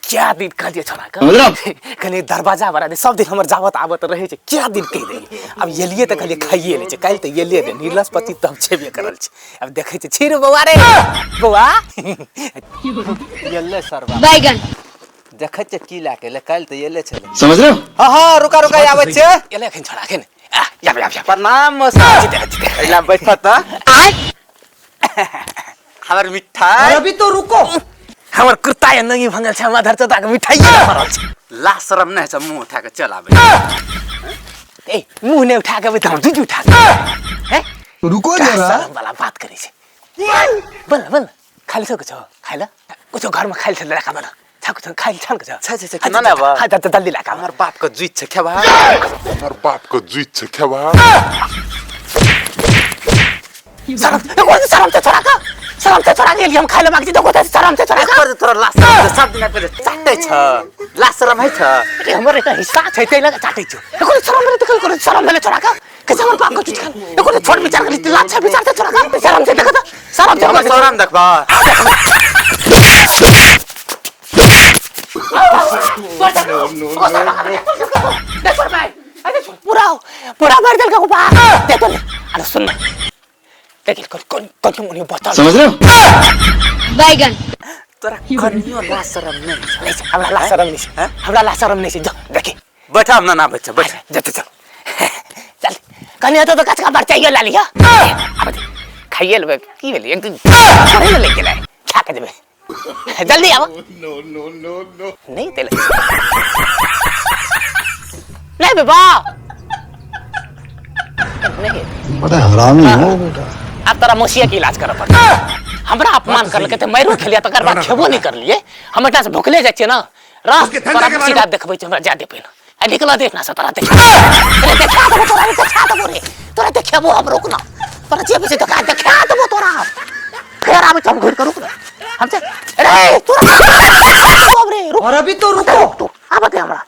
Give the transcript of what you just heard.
क्या दिन कहलियै छोड़ा के, कनि दरवाजा बड़ा दे। सब दिन हमर जावत आबत रहै छै। क्या दिन कहि देलियै, आब एलियै तऽ कहलियै खाइए लै छै। काल्हि तऽ एलियै रे, निर्लस पति तऽ हम छेबे करल छी। आब देखै छी छी रे बौआ, रे बौआ। एलै सरबा। बैगन। देखै छियै की लए के एलै। काल्हि तऽ एले छलै। समझ रहे हो? हँ हँ, रुका रुका, आबै छियै। एलै एखन छोड़ा, एखन आ याब याब याब। प्रणाम मौसा। जीते जीते। एला बैठ तऽ। हमर मिठाई। अभी तो रुको। हमर कुर्ता या नंगी भंगल छै, हमरा धर चौथा के मिठाई पड़ल छै। ला शरम नहि छै, मुँह उठा के चल आबै। ए, मुँह नहि उठा के अबै तऽ हम जुजू उठा के हैं। रुको का जरा। शरम वाला बात करै छै। बन बन, खाली छौ कुछो? खाइ ल कुछो, घरमे खाइल छै, लड़का बन छ कुछो खाइल छल कुछो? छै छै छै, केना ने आबऽ? हाँ, जल्दी लए कऽ। हमर बाप के जुइत छै, खेबा? हमर बाप के जुइत छै, खेबा? शरम देखो, शरम छै छोरा का, शरम छै छोरा के। हम खाइ ले मांगै छी, देखो तऽ शरम छै छोरा का। एकर तोरा ला शरम छै, सब दिना पे चाटै छ, ला शरम है छ। अरे, हमर एकटा हिस्सा छै, ताहि लए कऽ चाटै छियौ। देखो शरम भेलै, देखो देखो, शरम भेलै छोरा का। कैसे हमर बाप के चुच खाल देखो, छोट विचार करी, लाज छै, विचार छै छोरा का। शरम छै, देखो तऽ शरम छै। हमर शरम देखबा? पूरा पूरा मार देलकै उपा देखो। अरे सुन ना, लेकिन कौन कौन कौन मुनि बता, समझ रहे हो? बैगन। तोरा कनियो ला शरम नहि छै? नहीं छै, हमरा ला शरम नहीं छै, हमरा ला शरम नहीं छै। जो देखी। बैठ, हम ना बैठ बैठ। जा चल चल, कनी हेतौ तऽ कचका मरचाइयो ला लिह। आब दे, खाइए लेबै। की भेलै, एक दिन थोड़े ने लागि गेलै, खा के जेबै। जल्दी आब। नहीं तेल नहीं बेबा, नहीं। बड़ा हरामी हो बेटा। आब तोरा मौसिया के इलाज करऽ पड़तै। हमरा अपमान करलकै तऽ मारियो खेलियै, तकर बाद खेबो नहि करलियै। हम एकटा से भुखले जाइ छियै ने। रह, तोरा सीधा देखबै छी। हमरा जा दे पहिने आ निकल दे ना से। तोरा देख, अरे देखा देबो तोरा, देखा देबो रे तोरा, देखेबो हम। रुक ना, तोरा जे छै देखा देखा देबो तोरा। फेर आबै छी हम घुरि के, रुक ना। हम से अरे तोरा बाप रे, रुक। और अभी तो रुको। तू आब दे हमरा।